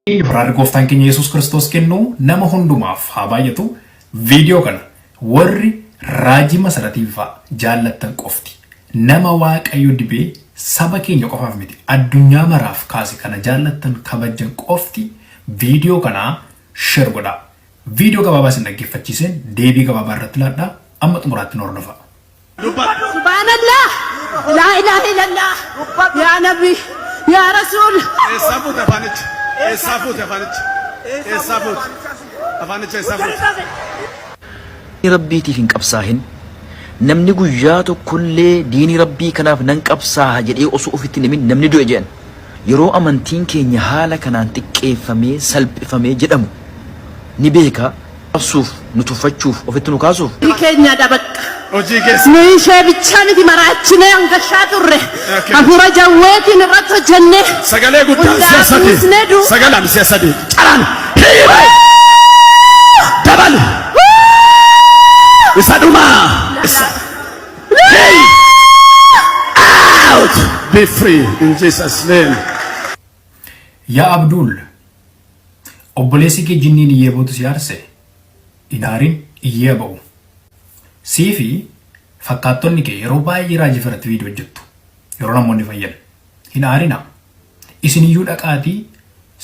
Araarri gooftaan keenya Yesuus Kiristoos kennu nama hundumaaf haa baay'atu. Viidiyoo kana warri raajii masaratiin fa'a jaallattan qofti nama Waaqayyo dibee saba keenya qofaaf miti addunyaa maraaf kaase kana jaallattan kabajjan qofti viidiyoo kanaa share godhaa. Viidiyoo gabaabaa isin dhaggeeffachiiseen deebii gabaabaa irratti laadhaa amma xumuraatti nu hordofaa. Subhanallah laa ilaaha illallah yaa nabi yaa rasuul. Eessaa fuute afaanicha? Eessaa fuute afaanicha? Eessaa fuute? Afaanicha eessaa fuute? Rabbiitiif hin qabsaahin. Namni guyyaa tokkollee diinii Rabbii kanaaf nan qabsaaha jedhee osoo ofitti hin himin namni du'e jedhan. Yeroo amantiin keenya haala kanaan xiqqeeffamee salphifamee jedhamu ni beeka. Arrabsuuf, nu tuffachuuf, ofitti nu kaasuuf. Hojii keenyadha bakka. Hojii keessa. Nuyi ishee bichaa miti maraachinee hangashaa turre. Okay. Hafuura jawweetiin irratti hojjennee. Sagalee guddaan si'a Hundaa sadii. buusnee du. Sagalaan si'a sadii. Caraan. Hiibe. Dabali. Isa dhumaa. Isa. Hey. Out. Be free in Jesus name. Yaa Abduul Obboleessi kee jinniin iyyee bootu si aarse? Hin aarin iyyee haa ba'u. Sii fi fakkaattonni kee yeroo baay'ee raajii irratti viidiyoo hojjettu. Yeroo namoonni fayyan. Hin aarinaa. Isin iyyuu dhaqaatii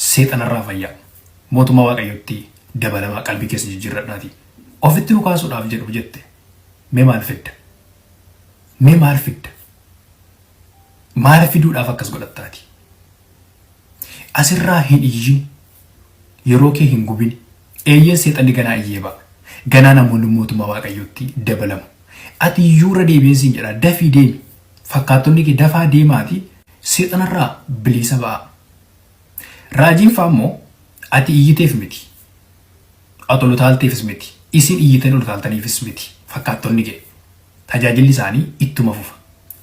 seexanarraa fayyaa. Mootummaa Waaqayyootti dabalamaa qalbii keessa jijjiirradhaatii. Ofitti nu kaasuudhaaf jedhu jette. Mee maal fidda? Mee maal fidda? Maal fiduudhaaf akkas godhattaati? Asirraa hin iyyin. Yeroo kee hin gubin. Eeyyeen seexanni ganaa iyyee ba'a. Ganaa namoonni mootummaa Waaqayyootti dabalamu. Ati iyyuu irra deebi'een siin jedha dafii deemi. Fakkaattonni kee dafaa deemaati seexanarraa biliisa ba'aa. Raajiin faa immoo ati iyyiteef miti. Ati ol utaalteefis miti. Isin iyyitanii ol utaaltaniifis miti. Fakkaattonni kee. Tajaajilli isaanii ittuma fufa.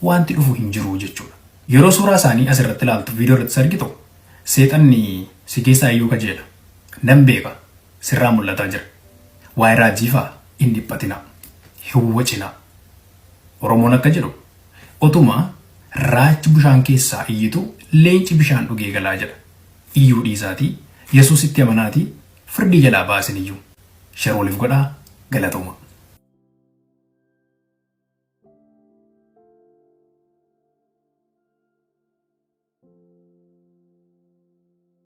Wanti dhufu hin jiru jechuudha. Yeroo suuraa isaanii as irratti ilaaltu viidiyoo irrattis argitu seexanni si keessaa iyyuu kajeela. Nan beeka sirraa mul'ataa jira. Waa'ee raajii fa'a hin dhiphatinaa. Hin wacinaa. Oromoon akka jedhu otuma raachi bushaan keessaa iyyitu leenci bishaan dhugee galaa jedha. Iyyuu dhiisaatii Yesuusitti amanaatii firdii jalaa ba'aa isin iyyuu. Share waliif godhaa galatooma.